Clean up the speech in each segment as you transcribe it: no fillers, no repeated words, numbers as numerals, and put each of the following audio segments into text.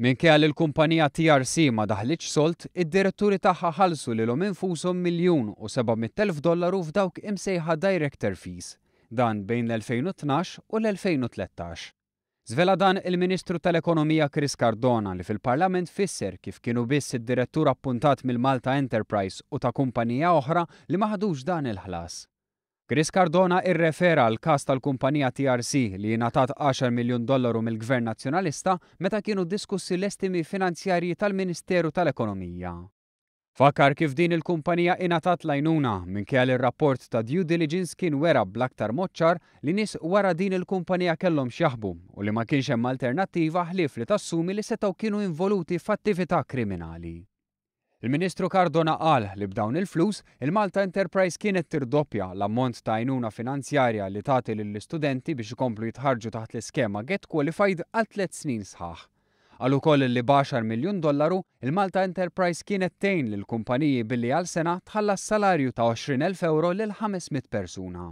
Minkejja li l-kumpanija TRC ma daħlitx sold, id-diretturi tagħha ħallsu lilhom infushom 1,700,000 dollaru f'dawk imsejħa director fees. Dan bejn l-2012 u l-2013. Żvela dan il-Ministru tal-Ekonomija Chris Cardona li fil-Parlament fisser kif kienu biss id-direttur appuntat mill-Malta Enterprise u ta' kumpanija oħra li ma ħadux dan il-ħlas. Chris Cardona irrefera għall-każ tal-kumpanija TRC li ingħatat għaxar miljun dollaru mill-Gvern Nazzjonalista meta kienu diskussi l-estimi finanzjarji tal-Ministeru tal-Ekonomija. Fakkar kif din il-kumpanija ingħatat l-għajnuna minkejja li r-rapport ta' due diligence kien wera bl-aktar mod ċar li nies wara din il-kumpanija kellhom x'jaħbu u li ma kienx hemm alternattiva ħlief li tassumi li setgħu kienu involuti f'attività kriminali. Il-Ministru Cardona qal li b'dawn il-flus, il-Malta Enterprise kienet tirdoppja l-ammont ta' għajnuna finanzjarja li tagħti lill-istudenti biex ikomplu jitħarrġu taħt l-iskema Get Qualified għal tliet snin sħaħ. Qal ukoll li b'għaxar miljun dollaru, il-Malta Enterprise kienet tgħin lill-kumpaniji billi għal sena tħallas salarju ta' 20,000 ewro lil 500 persuna.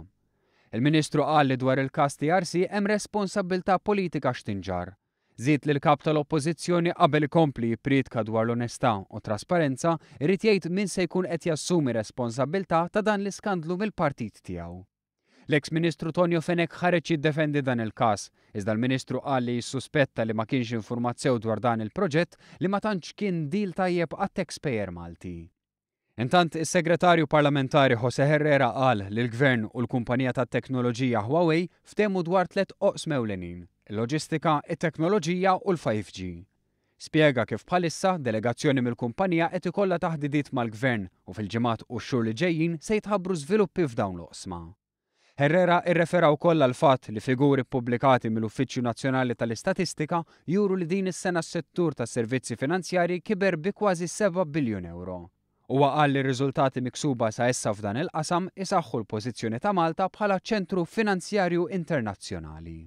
Il-Ministru qal li dwar il-każ TRC hemm responsabbiltà politika x'tinġarr. Żied li l-Kap tal-Oppożizzjoni qabel ikompli jippriedka dwar l-onestà u t-trasparenza, irid jgħid min se jkun qed jassumi responsabbiltà ta' dan l-iskandlu mill-partit tiegħu. L-eks Ministru Tonio Fenech ħareġ jiddefendi dan il-każ, iżda l-Ministru qal li jissuspetta li ma kienx infurmat sew dwar dan il-proġett li ma tantx kien deal tajjeb għat-taxpayer Malti. Intant, is-Segretarju Parlamentari Jose Herrera qal li l-Gvern u l-kumpanija tat-teknoloġija Huawei ftehmu dwar tliet oqsma ewlenin, il-loġistika, it-teknoloġija u l-5G. Spjega kif bħalissa, delegazzjoni mill-kumpanija qed ikollha taħdidiet mal-Gvern u fil-ġimgħat u x-xhur li ġejjin se jitħabbru żviluppi f'dawn l-oqsma. Herrera irrefera wkoll għall-fatt li figuri ppubblikati mill-Uffiċċju Nazzjonali tal-Istatistika juru li din is-sena s-settur tas-servizzi finanzjarji kiber bi kważi seba' biljun ewro. Huwa qal li r-riżultati miksuba sa issa f'dan il-qasam isaħħu l-pożizzjoni ta' Malta bħala ċentru finanzjarju internazzjonali.